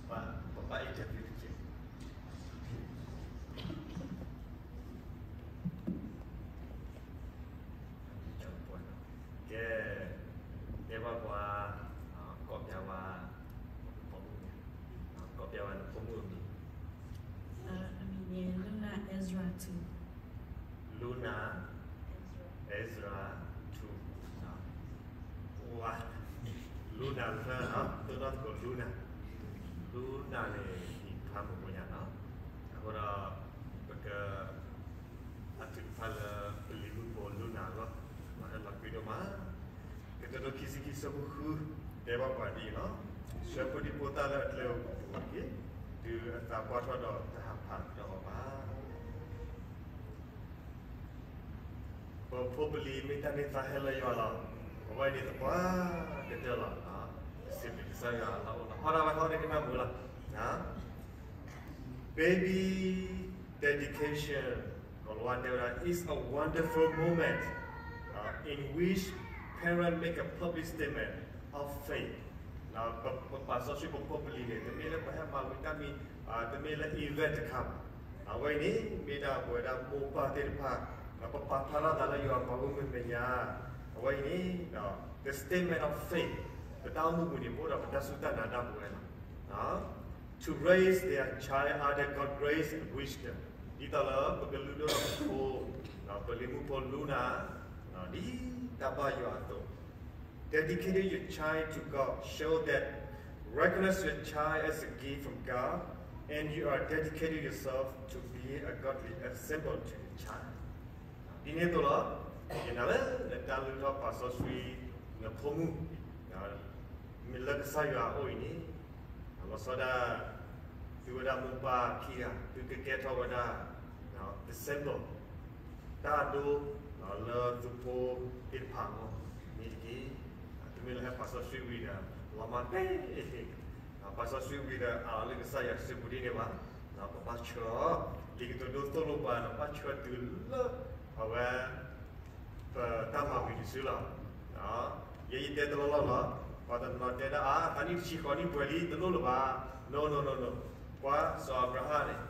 ပဘၣ် interview တက့ၢ်. ကဲ, တဲဘၣ်ပှၤ, ကိးပျါဝဲ, ကိးပျါဝဲနဖိမုၣ်အမံၤ. အမံၤန့ၣ် Luna Ezra two. Luna Ezra two. ဝါ, Luna လၢ သိၣ်နီၣ်သကိး Luna, Luna န့ၣ် ယဖးမိၢ်ဖိညါနီၤ. အဃိဒီး ပက အထုကဖၣ်လၢပလံၤမုၣ်ဖိ Luna အဂီၢ်, မၤဟဲလီၤကွံဒိၣ်မး. ကတိၤဒိ ခံဆံခံ ဆၢဖိဃု, တဲဘၣ်ပှၤဒ်အံၤလီၤ. ဆှၢဖိဒံဖိသၣ်လၢအကျဲဧိၤပူၤတက့ၢ်, တုၤအသးပှၢ်ထီၣ်ဒီးတဟးဖးဒီးအီၤဘၣ်. ပဖိပလံၤမ့ၢ်တၢ်န့ၢ်သါဟဲလၢယွၤလီၤ. အဝဲန့ၣ်သပှၢ်ကတၢၢ်လီၤ. စံးဘျုးကစၢ်ယွၤလီၤ. ဟီၣ်ဒၣ်ဝဲဟီၣ်ဒၣ်ကနၣ်မုာ်လီၤ. Baby dedication ကလၤဝါတဲဝဲဒၣ် is a wonderful moment, uh, in which parents make a public statement of faith. ပပာ်စီဆှံပဖိပလံၤန့ၣ် တမ့ၢ်လၢပှၤဟဲမၤဝံၤတၢ်မံၤ, တမ့ၢ်လၢ event တခါဘၣ်. အဝဲအံၤန့ၣ် မ့ၢ်ဒၣ်ပဝဲဒၣ်မိၢ်ပၢ်သ့ၣ်တဖၣ် ပပာ်ဖျါထီၣ်သးလၢယွၤအပှၤဂီၢ်မုၢ်မဲာ်ညါ, အဝဲအံၤန့ၣ် the statement of faith, ပတၢ်အိၣ်မူပူၤန့ၣ် ပအိၣ်ဒီးပတၢ်စူၢ်တၢ်နာ်ဒၣ်ပဝဲလီၤ. To raise their child under God grace and wisdom, ဒ်သိးလၢပကလုၢ်ဒိၣ်ထီၣ်ပဖိ, ပလံၤမုၣ်ဖိ Luna ဒ်တၢ်ဘၣ်ယွၤအသိး. Dedicating your child to God show that recognize your child as a gift from God and you are dedicating yourself to be a godly example to your child. ဒ်န့ၣ်အသိးလီၤ, ယနာ်လၢနတၢ်လုၢ်ထီၣ်ပာ်စီဆှံနဖိမုၣ် မ့ၢ်လၢကစၢ်ယွၤအအိၣ်အံၤန့ၣ်, လီၤဆီဒၣ် သုဝဲဒၣ်မိၢ်ပၢ်ခံဂၤ သုကကဲထီၣ်ဝဲဒၣ် example တၢ်ဒိ လၢသုဖိသ့ၣ်တဖၣ်အဂီၢ် မ့ၢ်တက့ၢ်. သုမ့ၢ်လၢဟဲပာ်စီဆှံဝံၤဒီး လီၤမၢ်သ့ ပာ်စီဆှံဝံၤဒီး အလၢကစၢ်ယွၤစုပူၤဒ်န့ၣ်ဘၣ်, ပဘၣ်ဆှၢအီၤ, လံာ်ကတိၤဒိသိၣ်လိပှၤဒီး ဘၣ်ဆှၢတုၤလၢ အဝဲ ပတၢ်မၤဝံၤတစုလီၤ. ယဲယတဲတလီၢ်လီၢ်လီၤ, ပှၤတနီၤတဲဒၣ် အါ သးနံၣ်တဆံဃိးနံၣ်ပှဲၤလံ တလိၣ်လၢၤဘၣ်. No, no, no, no. ပှၤစီၤအၤဘြၤဟၣ်န့ၣ်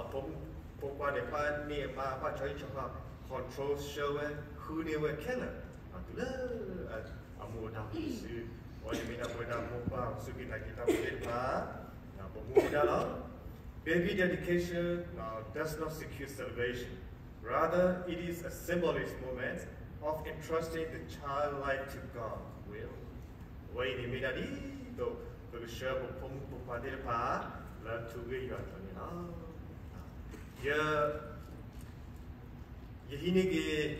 အဖိမုၣ်ဖိခွါန့ၣ် ဘၣ်န့ၢ်အမါ ဘၣ်ဆီဟံၣ်ဆီဃီ control ဆှၢဝဲ ဃုန့ၢ်ဝဲခဲလၢာ် တုၤလၢ အမူအဒါပစု, အဝဲန့ၣ်မ့ၢ်ဒၣ်ပဝဲဒၣ်မိၢ်ပၢ်စူၢ်က့ၤနာ်က့ၤတၢ်ဖိသ့ၣ်တဖၣ် ပမူပဒါလီၤ. Baby dedication does not secure salvation. Rather, it is a symbolic moment of entrusting the child life to God will. အဝဲအံၤန့ၣ်မ့ၢ်ဒၣ်ဒ်သိး ပကဆှၢပဖိမုၣ်ဖိခွါသ့ၣ်တဖၣ် လၢထူဝ့ၢ်ယွၤအကျါန့ၣ်လီၤ. ယ ယဟံးန့ၢ်က့ၤ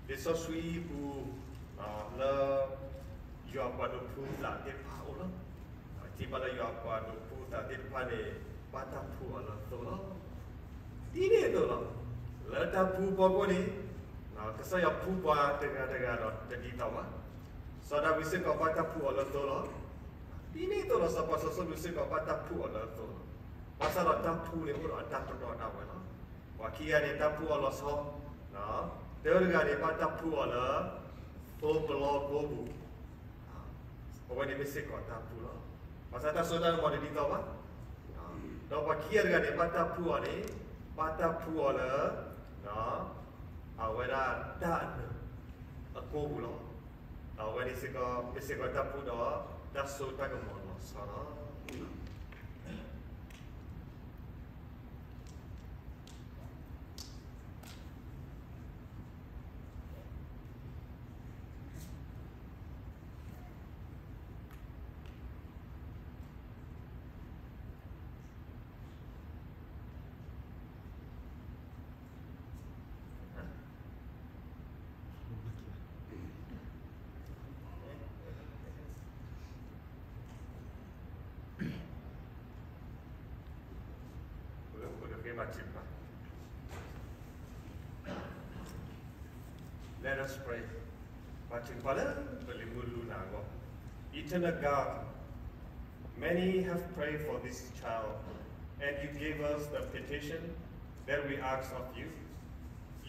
လံာ်စီဆှံပူၤ လၢ ယွၤပှၤဒိးဖှူသးသ့ၣ်တဖၣ်အအိၣ်လီၤ. ထံၣ်ဘၣ်လၢယွၤပှၤဒိးဖှူသးသ့ၣ်တဖၣ်န့ၣ် ဘၣ်တၢ်ဖှူအီၤလၢသိလီၤ. ဒ်န့ၣ်အသိးလီၤ. လၢတၢ်ဖှူဖီခိၣ်န့ၣ် ကစၢ်ယွၤဖှူပှၤတဂၤတဂၤဒီးတဒ်သိးဘၣ်. စီၤဒၤဝံးစ့ၢ်ကီးဘၣ်တၢ်ဖှူအီၤလၢသိလီၤ. ဒ်န့ၣ်အသိးလီၤ စီၤပၤစီၤၡလိၣ်စ့ၢ်ကီးဘၣ်တၢ်ဖှူအီၤလၢသိလီၤ. ဘၣ်ဆၣ်ဒီးတၢ်ဖှူန့ၣ်အိၣ်ဒီးအတၢ်ပနီၣ်ဒၣ်ဝဲလီၤ. ပှၤခံဂၤန့ၣ် တၢ်ဖှူအီၤလီၤဆီ, တဂၤန့ၣ် ဘၣ်တၢ်ဖှူအီၤလၢ သိပလီကိပူၤ အဝဲန့ၣ်မ့ၢ်စ့ၢ်ကီးတၢ်ဖှူလီၤ. ဘၣ်ဆၣ်တၢ်စိတၢ်ကမီၤတဒ်သိးဘၣ်. ဒီးပှၤခံဂၤတဂၤန့ၣ် ဘၣ်တၢ်ဖှူအီၤန့ၣ် ဘၣ်တၢ်ဖှူအီၤလၢ အဝဲဒၣ်တၢ်အနၢၤအကိပူၤလီၤ. ဒီးအဝဲန့ၣ်စ့ၢ်ကီး မ့ၢ်စ့ၢ်ကီးတၢ်ဖှူဒီး တၢ်စိတၢ်ကမီၤလီၤဆီလီၤ. Let us pray. ပာ်ထုကဖၣ်လၢပလံၤမုၣ်လူနၤအဂီၢ်. Eternal God, many have prayed for this child, and you gave us the petition that we ask of you.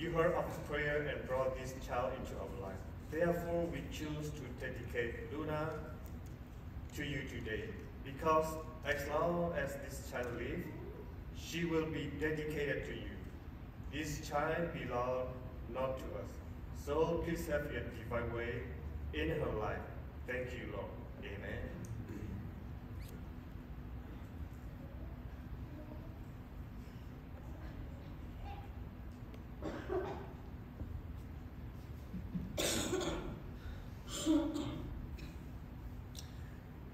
You heard our prayer and brought this child into our life. Therefore, we choose to dedicate Luna to you today because As long as this child lives, she will be dedicated to you. This child belongs not to us. So please have your divine way in her life. Thank you, Lord. Amen.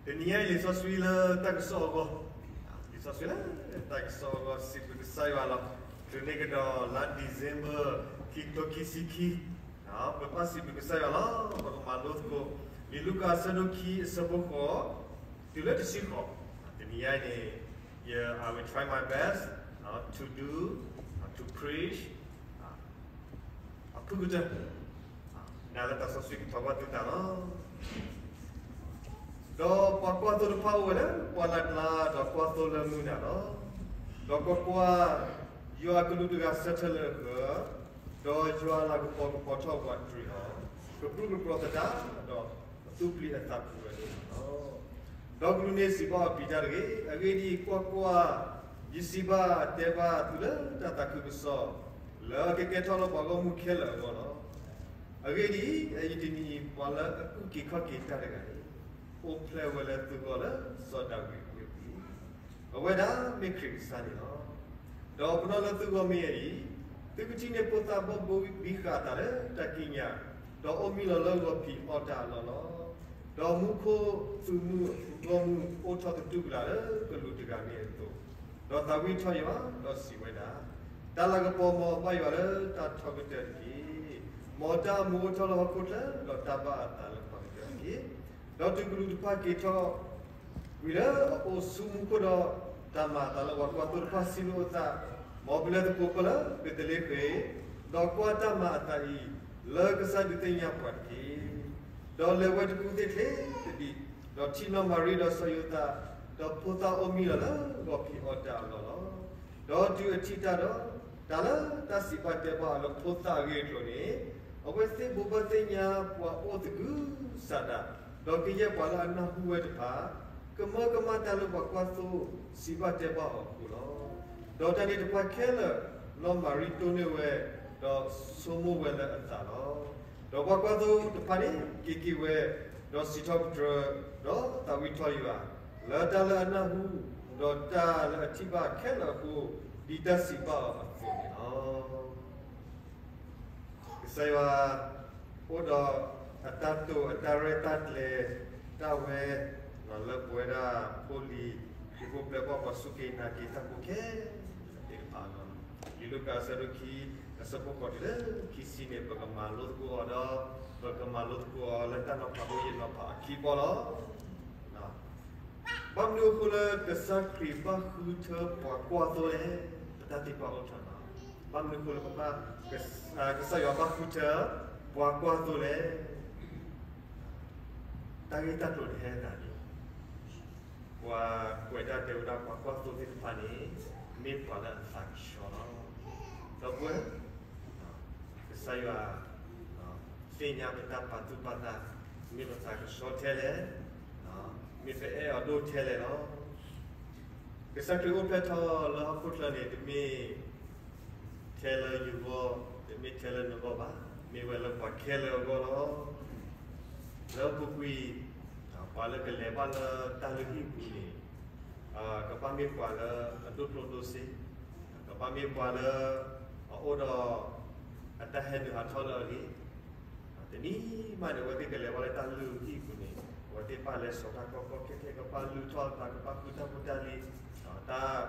တနံၤညါအံၤလံာ်စီဆှံလၢတၢ်ကစီၣ်အဂီၢ်, လံာ်စီဆှံလၢတၢ်ကစီၣ်အဂီၢ် စံးဘျုးကစၢ်ယွၤလီၤ. တုၤန့ၣ်ကဒီးလါ December ခံကထိခံဆံခံ, ပဘၣ်စံးဘျုးကစၢ်ယွၤလီၤ. ပကမၤလိသကိး လံာ်လူၤကၣ်အဆၢဒိၣ်ခံအဆၢဖိဃိး တုၤလၢတဆံဃိး, တနံၤညါအံၤန့ၣ် I will try my best to do, to preach အဖုၣ်ကတၢၢ်, နၤလၢတၢ်စီဆှံကထီၣ်ဘၣ်သုသးလီၤ. ဒီးပှၤကွၢ်သိတဖၣ်အိၣ်ဝဲလၢ ပှၢ်လၢ်ကျါ ဒီးကွၢ်သိလၢမုၢ်နၤလီၤ. ဒီးကွၢ်ကွၢ်, ယွၤအကလူးတဂၤဆၢထၢၣ်လၢအဃၢၤ, ဒီးယွၤအလၤကပီၤကဖီထီၣ်ပှၤတြံၤအီၤ, ကပြုၢ်ကပြီၤသတး, ဒီးအသူၣ်ပျံၤအသးဖုးဝဲဒၣ်လီၤ. ဒီးကလူးန့ၣ်စံးဘၣ်အီၤ ပျံၤတၢ်တဂ့ၤ. အဂ့ၢ်ဒ်အံၤ, ကွၢ်ကွၢ်, ယစံးဘၣ်တဲဘၣ်သုလၢတၢ်သးခုကစီၣ် လၢအကကဲထီၣ်လၢပှၤဂီၢ်မုၢ်ခဲလၢာ်အဂီၢ်လီၤ. အဂ့ၢ်ဒ်အံၤ, ယတနံၤအံၤ ပှၤလၢအအုၣ်က့ၤခီၣ်က့ၤတၢ်တဂၤန့ၣ် အိၣ်ဖျဲၣ်ဝဲလၢသုဂီၢ်လၢစီၤဒၤဝံးအဝ့ၢ်ပူၤ, အဝဲဒၣ်မ့ၢ်ခရံာ်ကစၢ်န့ၣ်လီၤ. ဒီးပနီၣ်လၢသုဂီၢ်မ့ၢ်အံၤ, သုကထံၣ်န့ၢ်ဖိသၣ်ဘီၣ်ဘိဘံဃာ်အသးလၢတၢ်ကံးညာ်, ဒီးအိၣ်မံလီၤလၢဂီၤဖံးအီၣ်တၢ်အလီၢ်လီၤ. ဒီးမူခိၣ်သုးမုၢ်အဂီၢ်မုၢ်အိၣ်ထီၣ်သတူၢ်ကလာ်လၢကလူးတဂၤန့ၣ်အသိး, ဒီးသးဝံၣ်ထီၣ်ယွၤ, ဒီးစံးဝဲဒၣ်, တၢ်လၤကပီၤမ်ဘၣ်ယွၤလၢတၢ်ထီကတၢၢ်တက့ၢ်. မ်တၢ်အမူအိၣ်ထီၣ်လၢဟီၣ်ခိၣ်ချၢ, ဒီးတၢ်ဘၣ်အသးလၢပှၤကတၢၢ်တက့ၢ်. ဒီးတုၤကလူးတဖၣ်က့ၤထီၣ် ဝံၤလၢအအိၣ်ဆူမူခိၣ်ဒီး, တၢ်မၤအသးလၢပှၤကွၢ်သိတဖၣ်စံးလိာ်အသး, မ်ပလဲၤသကိးဖဲလၢဘ့းသလ့ဃ့ၣ်, ဒီးကွၢ်တၢ်မၤအသးအံၤ, လၢကစၢ်ဒုးသ့ၣ်ညါပှၤတက့ၢ်. ဒီးလဲၤဝဲတကူသ့ၣ်ချ့တဒံး, ဒီးထံၣ်နီၢ်မၤရံဒီးစီၤယိၤသး, ဒီးဖိသၣ်အိၣ်မံလီၤလၢဂီၤဖံးအီၣ်တၢ်အလီၢ်လီၤ. ဒီးတုၤအထံၣ်တၢ်ဒီး, တၢ်လၢတၢ်စံးဘၣ်တဲဘၣ်အီၤလၢဖိသၣ်အဂ့ၢ်အကျိၤန့ၣ်, အဝဲသ့ၣ်ဘိးဘၣ်သ့ၣ်ညါပှၤအိၣ်သကုၤဆးဒး, ဒီးကယဲၢ်ပှၤလၢအနၢ်ဟူဝဲတဖၣ်, ကမၢကမၣ်တၢ်လၢပှၤကွၢ်သိစံးဘၣ်တဲဘၣ်အီၤအဃိလီၤ. ဒီးတၢ်န့ၣ်တဖၣ်ခဲလၢာ်, နီၢ်မၤရံတိၢ်န့ၢ်ဝဲ, ဒီးဆိကမိၣ်ဝဲလၢအသးလီၤ. ဒီးပှၤကွၢ်သိတဖၣ်န့ၣ်က့ၤက့ၤဝဲ, ဒီးစံးထီၣ်ပတြၢၤ, ဒီးသးဝံၣ်ထီၣ်ယွၤ, လၢတၢ်လၢအနၢ်ဟူ, ဒီးတၢ်လၢအထံၣ်ဘၣ်ခဲလၢာ်အဃိ, ဒ်တၢ်စံးဘၣ်အီၤအသိးန့ၣ်လီၤ. ကစၢ်ယွၤအိၣ်ဒီးအတၢ်တိာ်အတၢ်ရဲၣ်တၢ်ကျဲၤ, တၢ်ဝဲ, လၢပဝဲဒၣ်ဖိလံၤ, ဟံၣ်ဖိပျဲၢ်ဘီၣ်ပှၤစူၢ်က့ၤနာ်က့ၤတၢ်ဖိခဲလၢာ်သ့ၣ်တဖၣ်လီၤ. လံာ်လူၤကၣ်အဆၢဒိၣ်ခံ, အဆၢဖိဃိးတုၤလၢခံဆံန့ၣ် ပကမၤလိသကိးအီၤဒီး, ပကမၤလိသကိးအီၤလၢတၢ်နီၤဖးဖိယဲၢ်နီၤဖးအခံဘီလီၤ. ဘၣ်မနုၤအဃိလၢကစၢ်ခရံာ်ဘၣ်ဃုထၢပှၤကွၢ်သိလဲၣ်, ပတၢ်သံကွၢ်အိၣ်ထီၣ်လီၤ. ဘၣ်မနုၤအဃိလၢပဘၣ်, ကစၢ်ယွၤဘၣ်ဃုထၢပှၤကွၢ်သိလဲၣ်. တၢ်ဂ့ၢ်တၢ်ကျိၤတဟဲသးန့ၣ်, ပှၤကွဲးတၢ်တဲဝဲဒၣ်ပှၤကွၢ်သိသ့ၣ်တဖၣ်န့ၣ်, မ့ၢ်ပှၤလၢအသးကဆှီလီၤ. ဒီပုၢ်ဝဲၢ်, ကစၢ်ယွၤ သ့ၣ်ညါပတၢ်ပာ်သူၣ်ပာ်သး, မ့ၢ်ပသးကဆှီထဲလဲၣ်, မ့ၢ်ပအဲၣ်အီၤဒိၣ်ထဲလဲၣ်လီၤ. ကစၢ်ခရံာ်အိၣ်ဖျဲၣ်ထီၣ်လၢဟီၣ်ခိၣ်ချၢန့ၣ် တမ့ၢ် ထဲလၢယဂီၢ်, တမ့ၢ်ထဲလၢနဂီၢ်ဘၣ်, မ့ၢ်ဝဲလၢပှၤခဲလၢာ်အဂီၢ်လီၤ. လၢအပူၤကွံာ်, ပှၤလၢကလဲၤဘၣ်လၢတၢ်လုၢ်ဟံၣ်ပူၤန့ၣ်, ကဘၣ်မ့ၢ်ပှၤလၢအဒိၣ်ကျိၣ်ဒိၣ်စ့, ကဘၣ်မ့ၢ်ပှၤလၢအအိၣ်ဒီး အတၢ်ဟဲနုာ်ဟးထီၣ်လၢအဂ့ၤ, တနံၤမးန့ၣ် အဝဲသ့ၣ်ကလဲၤဘၣ်လၢတၢ်လုၢ်ဟံၣ်ပူၤန့ၣ်, အဝဲသ့ၣ်ဘၣ်လဲၤစိာ်တၢ်ကီကီခဲခဲ, ကဘၣ်လုၢ်ထီၣ်အသး, ကဘၣ်ဃုတၢ်ဖိတၢ်လံၤ, တၢ်,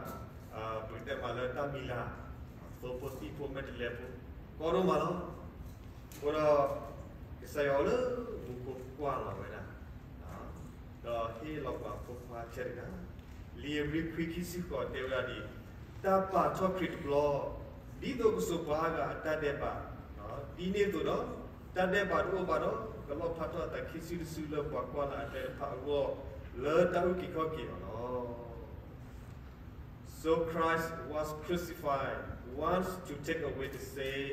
ပကတဲမးလၢတၢ်မံၤလၢ်, သိဖိသံၣ်ဖိမဲာ်တဲးလဲးဖိ, ကီဒိၣ်မးလီၤ. အဃိဒီး, ကစၢ်ယွၤအိၣ်လၢမူခိၣ်ကွၢ်လီၤဝဲဒၣ်, ဒီးဟ့ၣ်လီၤပှၤဖိခွါထဲတဂၤ, လံာ်ဧ့ၤဘြံၤခွံခံဆံဃိးတဲဝဲဒၣ်ဒ်အံၤ, တၢ်ပာ်ထီၣ်ခရံာ်တဘျီ, ဒ်သိးကစိာ်ပှၤအါဂၤအတၢ်ဒဲးဘး, ဒ်န့ၣ်အသိးဒီး, တၢ်ဒဲးဘးတအိၣ်ဘၣ်ဒီး, ကလီၣ်ဖျါထီၣ်အသးခံစုတစုလၢပှၤကွၢ်လၢ်အကျဲတဖၣ်အဂီၢ်, လၢတၢ်အုၣ်က့ၤခီၣ်က့ၤအီၤလီၤ. So Christ was crucified once to take away the sin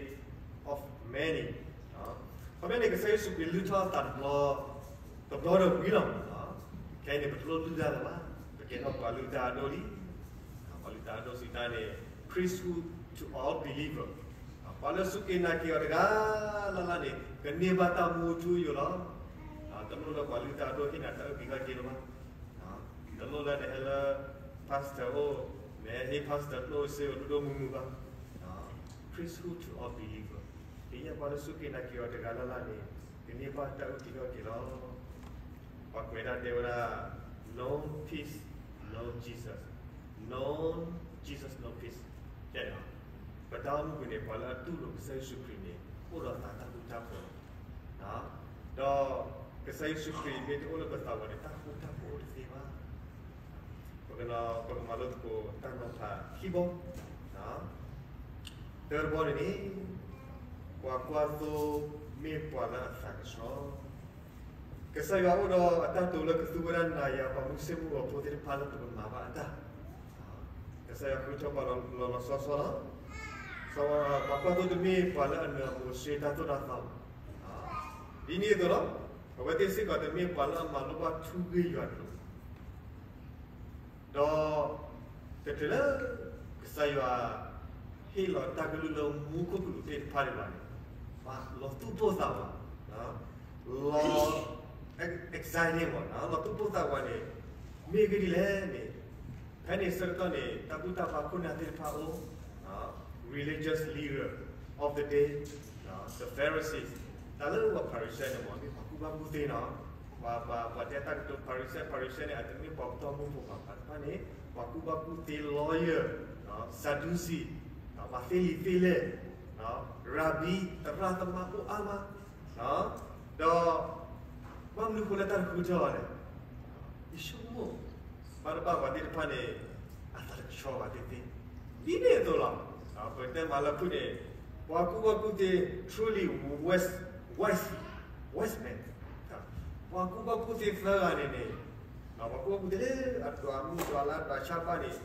of many. ခီပညီန့ၣ် ကစၢ်ယ့ၣ်ၡူးခရံာ်လုၢ်ထီၣ်အသးတဘျီ, တဘျီဒီးဝံၤလီၤ. ခဲအံၤန့ၣ် ပတလိၣ်လုၢ်ဒၣ်လၢၤဘၣ်, ပ ကဲထီၣ်ပှၤလုၢ်တၢ်အဒိၣ်လံ. ပှၤလုၢ်တၢ်အဒိၣ်စံးတၢ်န့ၣ် priesthood to all believer, ပှၤလၢစူၢ်က့ၤနာ်က့ၤအီၤတဂၤလၢ်လၢ်န့ၣ် ကန့ၢ်ဘၣ်တၢ်မူထူယိာ်လီၤ. တလိၣ်လၢပှၤလုၢ်တၢ်အဒိၣ်ဟ့ၣ်နၤတၢ်အုၣ်က့ၤခီၣ်က့ၤလၢၤဘၣ်. တလိၣ်လၢနဟဲလၢ pastor အိၣ်, နဟဲဟ့ၣ် pastor ကျိၣ်စ့အိၣ်ဒိၣ်ဒိၣ်မုၢ်မုၢ်ဘၣ်. Priesthood to all believer, ကယဲၢ်ပှၤလၢစူၢ်က့ၤနာ်က့ၤအီၤတဂၤလၢ်လၢ်န့ၣ် ကန့ၢ်ဘၣ်တၢ်အုၣ်က့ၤခီၣ်က့ၤလီၤ. ပှၤကွဲးဒၣ်တဲဝဲဒၣ် no peace, no Jesus, no Jesus, no peace. ကဲန့ၣ် ပတၢ်အိၣ်မူပူၤန့ၣ် ပှၤလၢအတူၢ်လိာ်ကစၢ်ယ့ၣ်ၡူးခရံာ်န့ၣ် အိၣ်ဒီးသးတၢ်ဃူတၢ်ဖိးလီၤ. ဒီးကစၢ်ယ့ၣ်ၡူးခရံာ်မ့ၢ်တအိၣ်လၢပသးပူၤန့ၣ် တၢ်ဃူတၢ်ဖိးအိၣ်တသ့ဘၣ်. ပကနီၤ ပကမၤလိသကိးတၢ်နီၤဖးခံဘီ. တၢတဘီန့ၣ်န့ၣ် ပှၤကွၢ်သိမ့ၢ်ပှၤလၢအသးကဆှီ, ကစၢ်ယွၤအိၣ်ဒီးအတၢ်တိာ်လၢကသူဝဲဒၣ်နၤယၤပှၤမုၢ်ဆ့ၣ်မုၢ်ဂီၤဖိသ့ၣ်တဖၣ်လၢပကမၤဘၣ်အတၢ်, ကစၢ်ယွၤဃုထၢပှၤလီၤလီၤဆီဆီလီၤ. ပှၤကွၢ်သိတမ့ၢ်ပှၤလၢအနၢၤအမိၤဆှၢတၢ်သိၣ်တၢ်သီဘၣ်. ဒ်န့ၣ်အသိးလီၤ, အဝဲသ့ၣ်စ့ၢ်ကီးတမ့ၢ်ပှၤလၢအမၤလိဘၣ်ထူဂ့ၢ်ယွၤတလိၤ ဒီး တချုးလၢ ကစၢ်ယွၤ ဟ့ၣ်လီၤတၢ်ကလုၢ်လၢမူခိၣ်ကလူးသ့ၣ်တဖၣ်န့ၣ်ဘၣ်န့ၣ်, လီၤသူၣ်ပိၢ်သးဝး, လီၤ exciting မး, လီၤသူၣ်ပိၢ်သးဝးန့ၣ် မ့ၢ်ဂ့ၢ်ဒ်လဲၣ်န့ၣ်, ဖဲန့ၣ်ဆၢကတီၢ်န့ၣ် တၢ်ဘူၣ်တၢ်ဘါခိၣ်နၢ်သ့ၣ်တဖၣ်အိၣ်, religious leader of the day, the Pharisees, တၢ်လၢပှၤဖၤရံၤၡဲန့ၣ်မ့ၢ် မ့ၢ်ပှၤကူၣ်ဘၣ်ကူၣ်သ့နီၤ, ပှၤ ပှၤ ပှၤတဲတၢ်ကတိၤဖၤရံၤၡဲ, ဖၤရံၤၡဲန့ၣ် အတမ့ၢ်ပှၤပတီၢ်မုၢ်ဖိဘၣ်, ပှၤတဖၣ်န့ၣ် ပှၤကူၣ်ဘၣ်ကူၣ်သ့ lawyer, Sadducee, ပှၤသ့လံာ်သ့လဲၢ်, rabbi, သရၣ်သမါအိၣ်အါမး, ဒီး ဘၣ်မနုၤအဃိလၢတၢ်တဃုထၢအီၤလဲၣ်. ယဆိကမိၣ် ဘၣ်တဘၣ်ပှၤသ့ၣ်တဖၣ်န့ၣ် အသးတကဆှီဘၣ်သ့ၣ်သ့ၣ်, ဒ်န့ၣ်အသိးလီၤ. ပတဲမးလၢဖုၣ်န့ၣ် ပှၤကူၣ်ဘၣ်ကူၣ်သ့ truly wise, wise, wise man, ပှၤကူၣ်ဘၣ်ကူၣ်သ့သၢဂၤန့ၣ်န့ၣ်, ပှၤကူၣ်ဘၣ်ကူၣ်သ့လၢအဒွးမုၢ်ဒွးလါဒွးဆါဘၣ်န့ၣ်,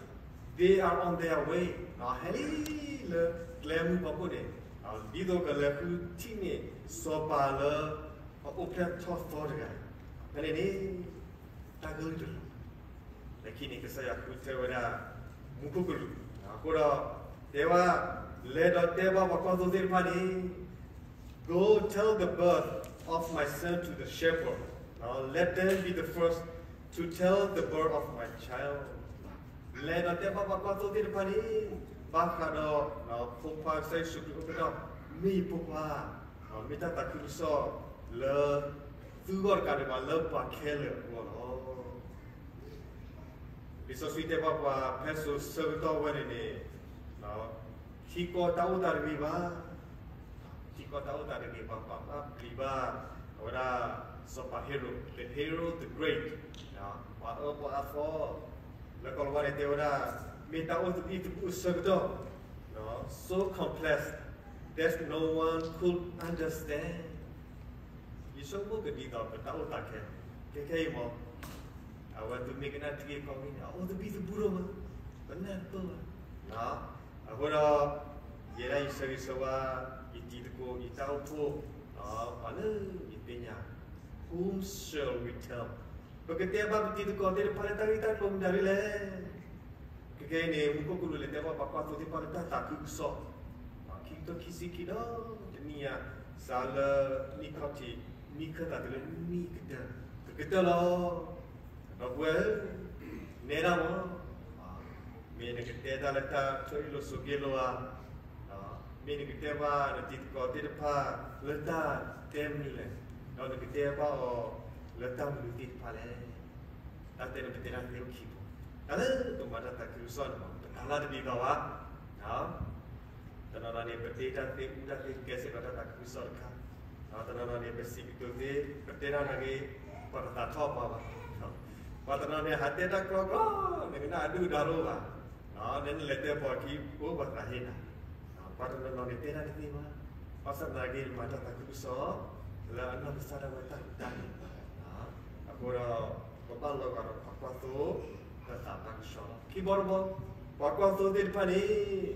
they are on their way, ဟဲလံလၢကျဲမုၢ်ဖီခိၣ်န့ၣ်, ဒ်သိးကလဲၤဃုထံၣ်န့ၢ်စီၤပၤလၢ အအိၣ်ဖျဲၣ်ထီၣ်သီတဂၤ, ဖဲန့ၣ်န့ၣ် တၢ်ကလုၢ်တလီၤ. လၢခံန့ၣ် ကစၢ်ယွၤဃုထၢဝဲဒၣ် မူခိၣ်ကလူး, အဃိဒီး တဲဝဲ, လဲၤဒီးတဲဘၣ်ပှၤကွၢ်သိသ့ၣ်တဖၣ်န့ၣ်, Go tell the birth of my son to the shepherd, let them be the first to tell the birth of my child. လဲၤဒီးတဲဘၣ်ပှၤကွၢ်သိသ့ၣ်တဖၣ်န့ၣ်, ဘၣ်ဃးဒီး ဖိခွါကစၢ်ယ့ၣ်ၡူးခရံာ်အိၣ်ကဒီး, မ့ၢ်ယဖိခွါ, မ့ၢ်တၢ်သးခုကစီၣ်လၢ သုဂီၢ်တကးဒံးဘၣ် လၢပှၤခဲလၢာ်အဂီၢ်လီၤ. လံာ်စီဆှံတဲဘၣ်ပှၤ ဖဲစိၤဆၢကတီၢ်ဝဲန့ၣ်န့ၣ်, ထံကီၢ်တၢ်အိၣ်သးတဂ့ၤဘၣ်, ထံကီၢ်တၢ်အိၣ်သးတဂ့ၤဘၣ်, ပှၤဘၣ်ပျံၤဘၣ်, အဝဲဒၣ် စီၤပၤဟ့ရိး, the Herod the Great, ပှၤအၢပှၤအါသီ, လၢကီၢ်လၤဝါန့ၣ်တဲဝဲဒၣ်, မ့ၢ်တၢ်အိၣ်သဘံၣ်သဘုၣ်အဆၢကတီၢ်, so complex that no one could understand. ယဆိကမိၣ်ကဒ်သိးပတၢ်အိၣ်သးခဲ, ခဲခဲအံၤမ့ၢ် အဝဲသုမ့ၢ်ကနၣ်တၢ်ဂ့ၢ်ကီၢ်မ့ၢ်န့ၣ် အအိၣ်သဘံၣ်သဘုၣ်ဒိၣ်မး, ပနၢ်တပၢၢ်ဘၣ်. အဃိဒီး ယဲဒၣ်ယဆၢဂ့ၤဆၢဝါ, ယတံၤသကိး ယတၢ်အိၣ်ဖှိၣ်, ပှၤလၢယသ့ၣ်ညါ, whom shall we tell? ပကတဲဘၣ်ပတံၤသကိးသ့ၣ်တဖၣ်လၢတၢ်ဂ့ၢ်တၢ်ကျိၤမနုၤဒ်လဲၣ်. ခဲခဲအံၤန့ၣ် မူခိၣ်ကလူးလဲၤတဲဘၣ်ပှၤကွၢ်သိသ့ၣ်တဖၣ်လၢတၢ်သးခုကစီၣ်, ခံကထိခံဆံခံဒီးတနံၣ်ညါ, စးလၢနံၣ်ခီၣ်ထံး, နံၣ်ခၢၣ်သးတုၤလၢနံၣ်ကတၢၢ်, ကကတၢၢ်လီၤ. ဒီပုၢ်ဝဲၢ်ဧၢ, နဲဒၣ်မး, မ့ၢ်နကတဲတၢ်လၢတၢ်ထၢအ့ၣ်လိာ်ဆိးက့လိာ်ဧါ, မ့ၢ်နကတဲဘၣ်နတံၤသကိးသ့ၣ်တဖၣ်လၢတၢ်တဲမနုၤလဲၣ်, ဒီးနကတဲဘၣ်အီၤလၢတၢ်မနုၤသ့ၣ်တဖၣ်လဲၣ်. တၢ်တဲန့ၣ် ပတဲတၢ်သ့အိၣ်ခံဘိ, တၢ်လၢကမၤတၢ်သးခုကစီၣ်န့ၣ်မ့ၢ် ပတၢ်လၢတဒ်သိးဘၣ်. တနီၤနီၤန့ၣ် ပတ့တၢ်သ့ အူတၢ်သ့ ကဲစ့ၢ်ကီးတၢ်သးခုကစီၣ်တခါ, တနီၤနီၤန့ၣ် ပစံးကတိၤသ့ ပတဲတၢ်နာ်က့ၤ ပှၤတသးထီၣ်ပှၤဘၣ်. ပှၤတနီၤန့ၣ် ဟးတဲတၢ်ကြီကြီ, နကနၣ်အဒုၣ်ဒါတအိၣ်ဘၣ်, နလဲၤတဲပိာ်ခံ အိၣ်ပှၤသးဟ့နၤ. ပှၤတနီၤနီၤန့ၣ် တဲတၢ်တသ့ဘၣ်, ဘၣ်ဆၣ်သနာ်က့ မၤတၢ်သးခုကစီၣ် လၢအနီၢ်ကစၢ်ဒၣ်ဝဲတၢ်တၢ်န့ၣ်, အဃိဒီး ပဘၣ်လီၤဂာ်ဒီးပှၤကွၢ်သိ ပသးဘၣ်ကဆှီလီၤ. ခံဘီတဘီ, ပှၤကွၢ်သိသ့ၣ်တဖၣ်န့ၣ်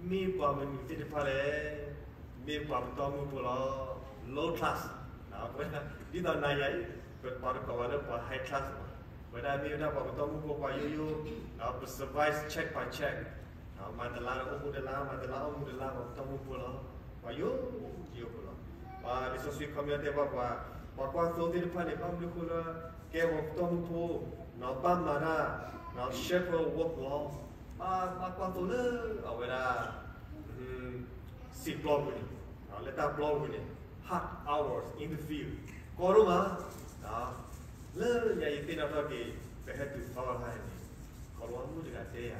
မ့ၢ်ပှၤမနုၤသ့ၣ်တဖၣ်လဲၣ်. မ့ၢ်ပှၤပတီၢ်မုၢ်ဖိလီၤ, low class, ဒ်သိးနၤယၤအံၤ ပပှၤတကိးဝဲလၢပှၤ high class မး, ပ ဝဲဒၣ်မ့ၢ်ဝဲဒၣ်ပှၤပတီၢ်မုၢ်ဖိပှၤယိယိ, ပ survive check by check, မၤတလါဒီးအိၣ်မူတလါ, မၤတလါအိၣ်မူတလါ, ပှၤပတီၢ်မုၢ်ဖိလီၤ. ပှၤယိယိဖိလီၤ. ပှၤလံာ်စီဆှံခီပညီတဲဘၣ်ပှၤ, ပှၤကွၢ်သိသ့ၣ်တဖၣ်န့ၣ် ဘၣ်မနုၤဃိလၢ ကဲပှၤပတီၢ်မုၢ်ဖိ, ဘၣ်မၤတၢ် shepherd work လီၤ. ဘၣ် ဘၣ်ကွၢ်သိလၢအဝဲဒၣ် စံာ်ပျီပူၤန့ၣ်, လၢတၢ်ပျီပူၤန့ၣ် hard hours in the field ကီဒိၣ်မး, လၢညါယသ့ၣ်နီၣ်ထီၣ်က့ၤ ပဟဲတုၤသီတဟါန့ၣ်, ကီဒိၣ်မးမုၢ်တဂၤတဲယၤ,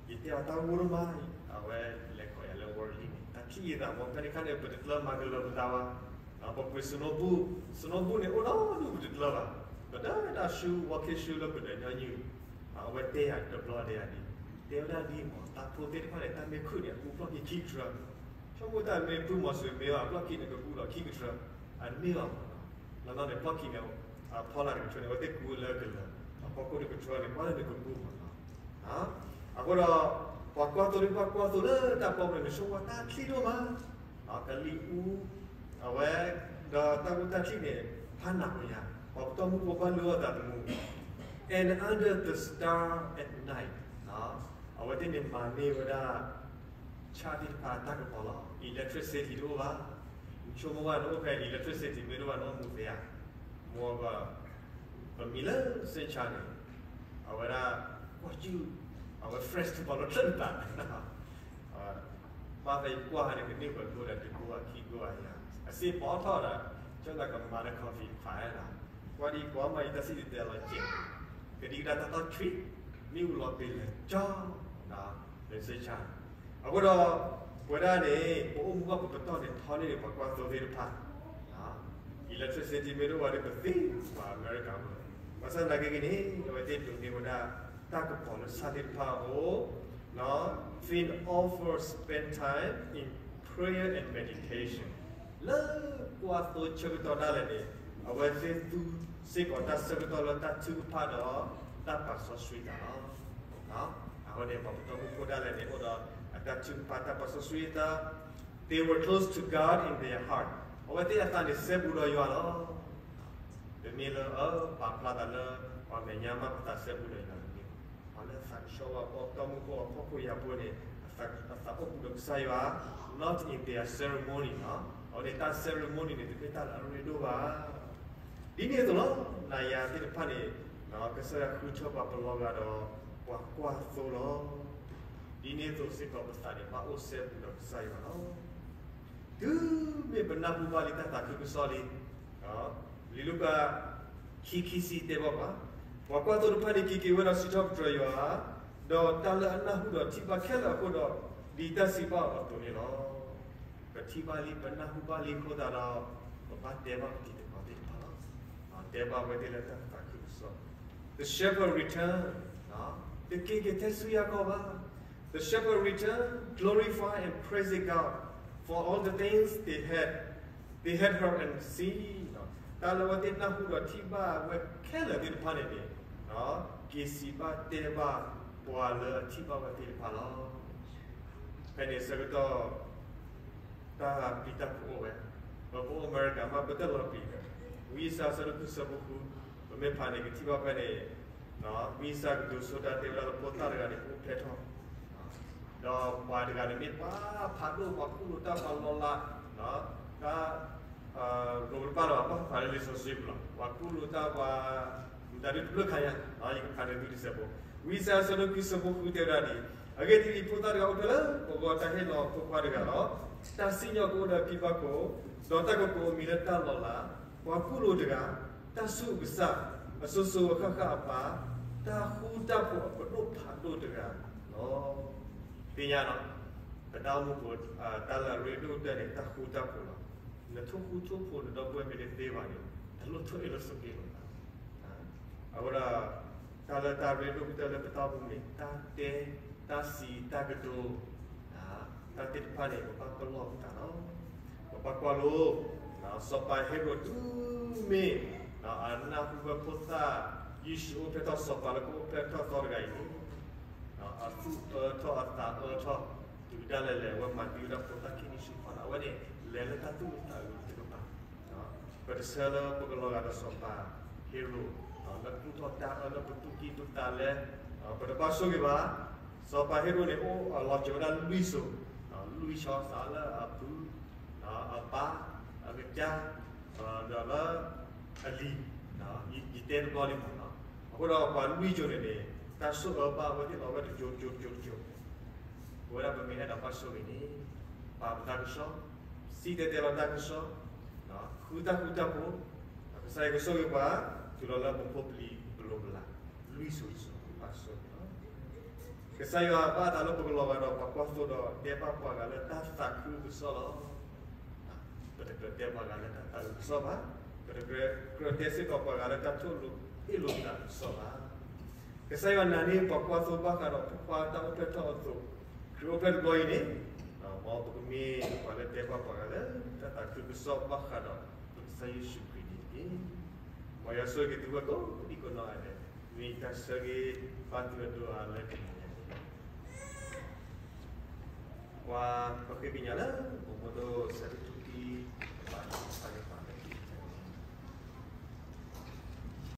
ယတဲအီၤတၢ်ဂိၢ်ဒိၣ်မး, အဝဲလဲၤကိးယၤလၢ ဝီလံန့ၣ် တၢ်ထံၣ်ယသးမ့ၢ်ဖဲန့ၣ်ခါန့ၣ် ပတကျၢၤမၤကလၢၤပသးဘၣ်, ပပှ့ၤ snow boot, snow boot န့ၣ် အိၣ်ဒီဒူၣ်ပတကျၢၤဘၣ်, ပဒၢတၢ် shoe, walking shoe လၢပဒၢးညီနုၢ်, အဝဲတဲယၤတဘျီဒဲးယၤဒ်, တဲဝဲဒၣ်ဒ်မ့ၢ် တၢ်ဖိသ့ၣ်တဖၣ်န့ၣ် တၢ်မ့ၢ်ခုၣ်န့ၣ် အကူပျီၢ်ခံခံကထြၢ, ဆိကမိၣ်တၢ်မ့ၢ်ပုၢ်မီၤစူၤမ့ၢ်အီၤ ပျီၢ်ခံန့ၣ် ကကူဒီးခံကထြၢ, အန့ၢ်အီၤမ့ၢ်နီၤ, နီၢ်နီၢ်န့ၣ် ပျီၢ်ခံန့ၣ် အဖီလာ်တကထၢန့ၣ် အဝဲသ့ၣ်ကူလၢကလၢၤ, အဖီခိၣ်တကထၢန့ၣ် ကွၢ်လၢနကကူမ့ၢ်နီၤ. အဃိဒီး ပှၤကွၢ်သိဒ်ပှၤကွၢ်သိလၢတၢ်ပီပူၤန့ၣ် နဆိကမိၣ်တၢ်ချံဒိၣ်မး, ကလံၤအူ, အဝဲ, ဒီးတၢ်ကူတၢ်ချံန့ၣ် ဖးနးပူၤညါ, ပှၤပတီၢ်မုၢ်ဖိဘၣ်လုၢ်အီၣ်သးသမူ, and under the star at night, အဝဲသ့ၣ်န့ၣ်မၤန့ၢ်ဝဲဒၣ် ဆၣ်သ့ၣ်တဖၣ်တၢ်ကပီၤလီၤ. electricity တအိၣ်ဘၣ်, နဆိကမိၣ်ဘၣ်နအိၣ်ဖဲ electricity မ့ၢ်တအိၣ်ဘၣ်နအိၣ်မူသ့ဧါ, မ့ၢ်ဘၣ်, ပမံၤလၢစ့ဆါန့ၣ်, အဝဲဒၣ်, ကွၢ်စုၣ်, အဝဲ fresh တပီၤလီၤချၢၣ်နသး, ဘၣ်ဖဲယကွၢ်ဟါန့ၣ် ကန့ၢ်ပှဲၤကိၢ်ဒီး တကိၢ်အခံကိၢ်အယၤ, အစ့ပီထီၣ်ဒီး, ကၠီသးကမၤလၢ coffee ဖးဒၣ်, ကွၢ်ဒ်ကွၢ်မး ယတၢ်စံၣ်တဲၤတဲလီၤကဲး, ကဒံကဒါတၢ်တီၢ်ထွံ, မ့ၣ်အူလီၤပ့ၤလဲၤကၠီ, လၢစ့ဆါ အဃိဒီး, ပဝဲဒၣ်န့ၣ် ပအိၣ်မူဘၣ်ပပတီၢ်န့ၣ် ထီန့ၢ်န့ၣ် ပှၤကွၢ်သိသ့ၣ်တဖၣ်, electricity မ့ၢ်တအိၣ်ဘၣ်ဒီး ပသံပှၤအမဲရကၤမး, ဘၣ်ဆၣ်သနာ်က့န့ၣ် အဝဲသ့ၣ်ဒိးန့ၢ်ဝဲဒၣ် တၢ်ကပီၤလၢဆၣ်သ့ၣ်တဖၣ်အအိၣ်, Finn often spend time in prayer and meditation, လၢကွၢ်သိဆၢကတီၢ်ဒၣ်လဲာ်န့ၣ်, အဝဲသ့ၣ်သူစ့ၢ်ကီးတၢ်ဆၢကတီၢ်လၢတၢ်ထုကဖၣ်ဒီး တၢ်ပာ်စီဆှံတၢ်လီၤ. အဃိန့ၣ် ပှၤပတီၢ်မုၢ်ဖိဒၣ်လဲာ်န့ၣ် အိၣ်ဒီးအတၢ်ထုကဖၣ်တၢ်ပာ်စီဆှံအသး, They were close to God in their heart, အဝဲသ့ၣ်အသးန့ၣ်စဲဘူးဒီးယွၤလီၤ. ပမ့ၢ်လၢအပာ်ဖျါသးလၢ ပှၤမဲာ်ညါမး ပသးစဲဘူးဒီးယွၤတမ့ၢ်, ပှၤလၢသးကဆှီဝဲအပတီၢ်မုၢ်ဖိအဖီခိၣ်ယာ်ဖိန့ၣ်, အသးအိၣ်ဘူးဒီးကစၢ်ယွၤ, not in their ceremony နီၤ, အဝဲန့ၣ်တၢ် ceremony န့ၣ် တမ့ၢ်တၢ်လၢအရ့ဒိၣ်ဘၣ်. ဒ်န့ၣ်အသိးလီၤ, နၤယၤသ့ၣ်တဖၣ်န့ၣ်, ကစၢ်ယွၤဃုထၢပှၤပလီၤဂာ်ဒီး ပှၤကွၢ်သိလီၤ. ဒ်န့ၣ်အသိးစ့ၢ်ကီးပသးန့ၣ် ဘၣ်အိၣ်စဲဘူးဒီးကစၢ်ယွၤလီၤ. တုၤမ့ၢ်ပနၢ်ဟူဘၣ်လံတၢ်သးခုကစီၣ်လံ, လံာ်လူၤကၣ် ခံခံဆံတဲဘၣ်ပှၤ, ပှၤကွၢ်သိတဖၣ်န့ၣ် က့ၤက့ၤဝဲဒီးစံးထီၣ်ပတြၢၤယွၤ, ဒီးတၢ်လၢအနၢ်ဟူဒီးထံၣ်ဘၣ်ခဲလၢာ်အဃိဒီး, ဒ်တၢ်စံးဘၣ်အသိးန့ၣ်လီၤ. ပထံၣ်ဘၣ်လံပနၢ်ဟူဘၣ်လံအဃိသတးဒီး, ပဘၣ်တဲဘၣ်ပတံၤသကိးသ့ၣ်တဖၣ်လီၤ. တဲဘၣ်ဝဲသ့ၣ်လၢတၢ်သးခုကစီၣ်, The shepherd returned, တက့ၤက့ၤထဲဆူယၤကီၢ်ဘၣ်. The shepherd returned, glorify and praising God for all the things they had, they had heard and seen. တၢ်လၢအဝဲသ့ၣ်နၢ်ဟူဒီးထံၣ်ဘၣ်ဝဲခဲလၢာ်သ့ၣ်တဖၣ်န့ၣ်န့ၣ်, က့ၤစံးဘၣ်တဲဘၣ်ပှၤလၢအထံၣ်ဘၣ်ဝဲသ့ၣ်တဖၣ်လီၤ. ဖဲန့ၣ်ဆၢကတီၢ် တၢ်ပျံၤတၢ်ဖုးအိၣ်ဝဲ, ပအိၣ်အမဲရကၤမး ပတလီၤပျံၤဒီး, ဝံယၡါယၤ အဆၢဒိၣ်ဃု အဆၢဖိဃု, ပမ့ၢ်ဖးန့ၣ် ကထံၣ်ဘၣ်ဖဲန့ၣ်, ဝံယၡါယၤ ကတိၤဆိတၢ်တဲဝဲဒၣ်လၢဖိသၣ်တဂၤန့ၣ် ကအိၣ်ဖျဲၣ်ထီၣ်, ဒီးပှၤတဂၤန့ၣ်မ့ၢ်ပှၤဖးဒိၣ် ပှၤကူၣ်လိာ်တၢ် ပှၤလီၤလး, တၢ် ရိးတဘၣ်လၢၤဘၣ် ပှၤဖးလၢလံာ်စီဆှံပူၤလီၤ, ပှၤကူၣ်လိာ်တၢ် ပှၤ မတၤဒုတဖျၢၣ်ခါညါ, ယကဖးန့ၢ်သုတစဲးဖိ, ဝံယၡါယၤ အဆၢဒိၣ်ဃု အဆၢဖိဃု တဲဝဲဒၣ်ဒ်အံၤ, အဂ့ၢ်ဒ်အံၤ, ဖိသၣ်တဂၤအိၣ်ဖျဲၣ်လၢပဂီၢ်, တၢ်ဟ့ၣ်လီၤအဖိခွါတဂၤလီၤ. တၢ်စံၣ်ညီၣ်ကအိၣ်ဒီးအဖံဘၣ်ခိၣ်, ဒီးတၢ်ကကိးအမံၤလၢတၢ်လီၤလး, ပှၤကူၣ်လိာ်တဂၤ, တၢ်ဆူၣ်အကစၢ်, အစိၤစိၤအဃၣ်ဃၣ်အပၢ်, တၢ်ဃူတၢ်ဖိးအပဒိၣ်ဖးဒိၣ်တဂၤလီၤ. သ့ၣ်ညါလီၤ, ပတၢ်အိၣ်မူပူၤ တၢ်လၢအရ့ဒိၣ်ကတၢၢ်န့ၣ် တၢ်ဃူတၢ်ဖိးလီၤ. နထိၣ်ဃူထိၣ်ဖိး နဒီပုၢ်ဝဲၢ်မ့ၢ်တသ့ဘၣ်န့ၣ်, တလိၣ်ထိၣ်အ့ၣ်လိာ်ဆိးက့လိာ်သး. အဃိဒီး တၢ်လၢတၢ်ရ့ဒိၣ်ကတၢၢ်လၢပတၢ်အိၣ်မူန့ၣ် တၢ်တဲ, တၢ်စံး, တၢ်ကတိၤ, တၢ်သ့ၣ်တဖၣ်န့ၣ် ပဘၣ်ပလီၢ်ပသးလီၤ. ပဘၣ်ကွၢ်လိ, စီၤပၤဟ့ရိး တုၤမ့ၢ်အနၢ်ဟူဝဲဖိသၣ် ယ့ၣ်ၡူးအိၣ်ဖျဲၣ်ထီၣ်, စီၤပၤလၢကအိၣ်ဖျဲၣ်ထီၣ်သီတဂၤအံၤန့ၣ်, အသူၣ်အၢထီၣ် အသးအၢထီၣ်, တုၤဒၣ်လဲာ်လဲာ် အဝဲမၤသံဝဲဒၣ်ဖိသၣ်ခံနံၣ်ဆူဖီလာ်, အဝဲန့ၣ် လဲၤလၢတၢ်သူၣ်အုးသးအုးတကပၤ. ပတဆၢလၢပကလီၤဂာ်ဒီးစီၤပၤဟ့ရိး လၢသူၣ်ထီၣ်တၢ်အၢလၢပသူၣ်ကံၢ်သးလဲ, ပတဘၣ်ဆိၣ်ဂ့ၤဘၣ်. စီၤပၤဟ့ရိၣ်န့ၣ် အိၣ်လီၤစၢၤဝဲဒၣ်လွံၢ်စိၤ, လွံၢ်ဆီ စးလၢအဖု, အပၢ်, အကစၢ်, ဒီးလၢအလံၤ, ယတဲတဘျီလံမး. အဃိဒီးပှၤလွံၢ်စိၤန့ၣ်န့ၣ် တၢ်ဆိၣ်အၢဘၣ်အဝဲသ့ၣ်လီၤဝဲတကၠိကၠိကၠိကၠိ. ပဝဲဒၣ်ပမ့ၢ်အဲၣ်ဒိးဘၣ်ဆိၣ်ဂ့ၤန့ၣ်, ပာ်ပသးကစီၣ်, စံၣ်တဲၤတဲလီၤတၢ်ကစီၣ်, ဃုတၢ်ဃူတၢ်ဖိး, ကစၢ်ယွၤကဆိၣ်ဂ့ၤပှၤ တုၤလီၤလၢပဖိပလံၤပလိၤပလး, လွံၢ်စိၤတစိၤ ပာ်ဆိၣ်ဂ့ၤလီၤ. ကစၢ်ယွၤဘၣ်အသးလၢပကလီၤဂာ်ဒီးပှၤကွၢ်သိဒီးတဲဘၣ်ပှၤဂၤလၢတၢ်သးခုကစီၣ်လီၤ. ပတကြၢးတဲပှၤဂၤလၢတၢ်သးခုကစီၣ်ဘၣ်, ပတကြၢးတဲစ့ၢ်ကီးပှၤဂၤလၢတၢ်ထိၣ်လိာ်အ့ၣ်လိာ်သးကစီၣ်ဘၣ်. ကစၢ်ယွၤနာ်န့ၢ်ပှၤကွၢ်သိဘၣ်ဃးဒီးဖိခွါတၢ်အိၣ်ဖျဲၣ်ထီၣ်အသိး, ခရံာ်အိၣ်ဖျဲၣ်တဘျီအံၤန့ၣ်, မ်ပကမ့ၢ်ပှၤလၢတဲဘၣ်ပှၤဂၤလၢတၢ်သးခုကစီၣ်ဘၣ်ဃးဒီးပကစၢ်ယ့ၣ်ၡူးခရံာ်န့ၣ်တက့ၢ်. မ်ယွၤဆိၣ်ဂ့ၤသုဝဲကိးဒံကိးနီၢ်ဂၤဒဲး, မ့ၢ်တၢ်ဆၢဂ့ၤဘၣ်သုအဒိၣ်အါလၢတနံၤညါန့ၣ်လီၤ. ပှၤပဃ့ကညးလၢ အိၣ်မူဒိၣ်ဆၢဒိၣ်ထူၣ်ခံ, ပဘၣ်သးကဖး